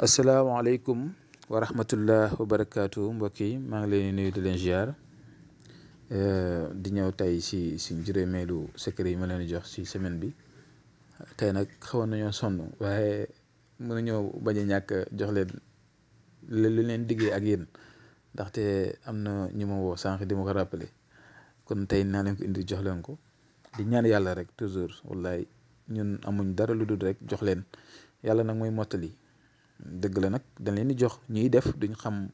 asalaamaaleykum wa rahmatullah wa barakaatu mbokk yi maa ngi leen di nuyu di leen ziar di ñëw tey si suñ juróomeelu secret yi ma leen di jox si semaine bi tey nag xawoon nañoo sonn waaye mënuñoo bañ a ñàkk jox leen lu leen diggee ak yéen ndaxte am na ñu ma woo sànq di ma ko rappelé kon tey naa leen ko indi jox leen ko di ñaan yàlla rek toujours wallaay ñun amuñ dara lu dul rek jox leen yàlla nag mooy mottali. dëgg la nag dañ leen di jox ñuy def duñ xam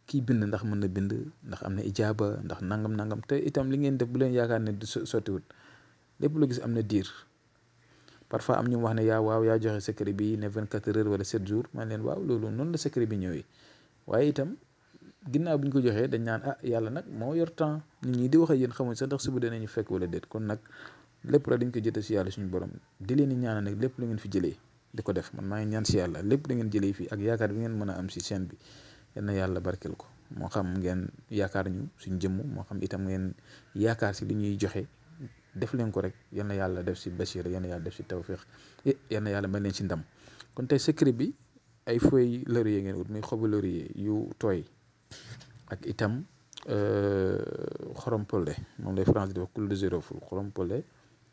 kii bind ndax mën na bind ndax am na ijaaba ndax nangam te itam li ngeen def bu leen yaakaar ne du sottiwut lépp lu gis am na diir parfois am ñu wax ne waaw yaa joxe secret bi ne 24 heures wala 7 jours man leen waaw loolu noonu la secret bi ñëwee waaye itam ginnaaw bi ñu ko joxee dañ naan yàlla nag moo yor temps nit ñi di wax ak yéen xamuñ sax ndax suba danañu fekk wala déet kon nag lépp rek dañ ko jëte si yàlla suñu borom di leen di ñaanal nag lépp lu ngeen fi jëlee di ko def man maa ngi ñaan si yàlla lépp da ngeen jëlee fii ak yaakaar bi ngeen mën a am si chaîne bi yal na yàlla barkeel ko moo xam ngeen yaakaar ñu suñ jëmm moo xam itam ngeen yaakaar si li ñuy joxe def leen ko rek yal na yàlla def si basira yal na yàlla def si tawfiq yal na yàlla may leen si ndam kon tey secret bi ay feuilles laurier ngeen ut muy xobu laurier yu tooy ak itam xorompole moom lay France di wax coule de girofle xorompole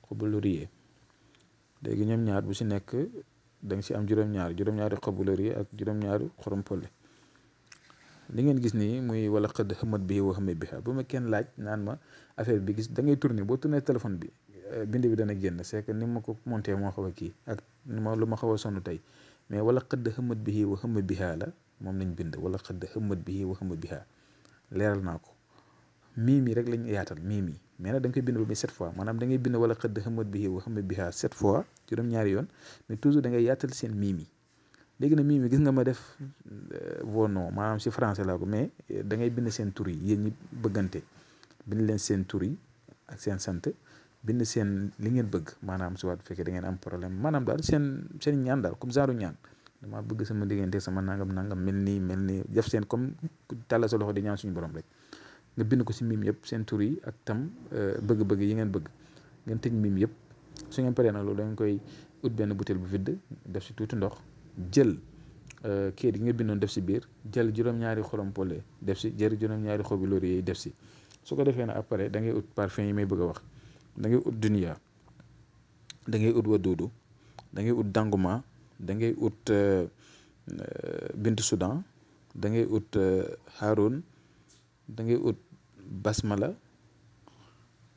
xobu laurier léegi ñoom ñaar bu si nekk da nga si am juróom-ñaari xobu laurier ak juróom-ñaari xorompole li ngeen gis nii muy wala xëdd xëmat bi wa xëmat bi bu ma kenn laaj naan ma affaire bi gis da ngay tourner boo tourner téléphone bi bind bi dana génn c'est que ni ma ko monté moo xaw a kii ak lu ma xaw a sonn tey mais wala xëdd xëmat bi wa xëmat bi la moom lañ bind wala xëdd xëmat bi wa xëmat bi leeral naa ko mii rek lañ yaatal mii mais nag da nga koy bind ba muy 7 fois maanaam da ngay bind wala xëdd xëmat bi wa xëmat bi 7 fois juróom-ñaari yoon mais toujours da ngay yaatal seen mii léegi nag mii gis nga ma def vos noms maanaam si français laa ko mais da ngay bind seen tur yi yéen ñi bëggante bind leen seen tur yi ak seen sant bind seen li ngeen bëgg maanaam su waat bu fekkee da ngeen am problème maanaam daal seen ñaan daal comme genre ñaan dama bëgg sama diggante sama nangam mel nii def seen comme tàlla sa loxo di ñaan suñu borom rek nga bind ko si mim yëpp seen tur yi ak tam bëgg-bëgg yi ngeen bëgg ngeen tëj mim yëpp su ngeen paree nag loolu da ngeen koy ut benn bouteille bu vide def si tuuti ndox jël kayit gi nga bindoon def si biir jël juróom-ñaari xorompole def si jël juróom-ñaari xobi laurier yi def si su ko defee nag après da ngay ut parfum yi may bëgg a wax da ngay ut dunia da ngay ut waduudu da ngay ut danguma da ngay ut bintu Soudan da ngay ut Haroun da ngay ut basmala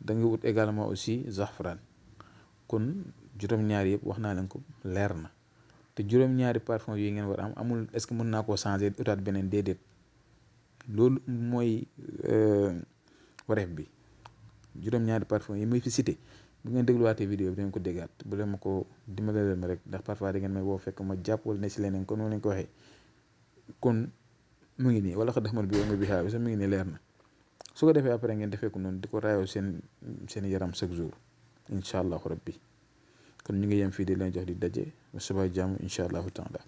da ngay ut également aussi zafran kon juróom-ñaari yëpp wax naa leen ko leer na te juróom-ñaari parfum yi ngeen war am amul est-ce que mën naa koo changer utaat beneen déedéet loolu mooy wareef bi juróom-ñaari parfum yi muy fi cité bu ngeen dégluwaatee vidéo bi da ngeen ko déggaat bu leen ma ko dimbale leen ma rek ndax parfois da ngeen may woo fekk ma jàpp wala ne si leneen kon noonu lañ ko waxee kon mu ngi nii wala xa daxamal bi nga bi xaabi sax mu ngi nii leer na su ko defee après ngeen defee ko noonu di ko raayoo seen yaram chaque jour incha allahu rabbi kon ñu ngi yem fii di leen jox di daje ba suba jàmm incha allahu taala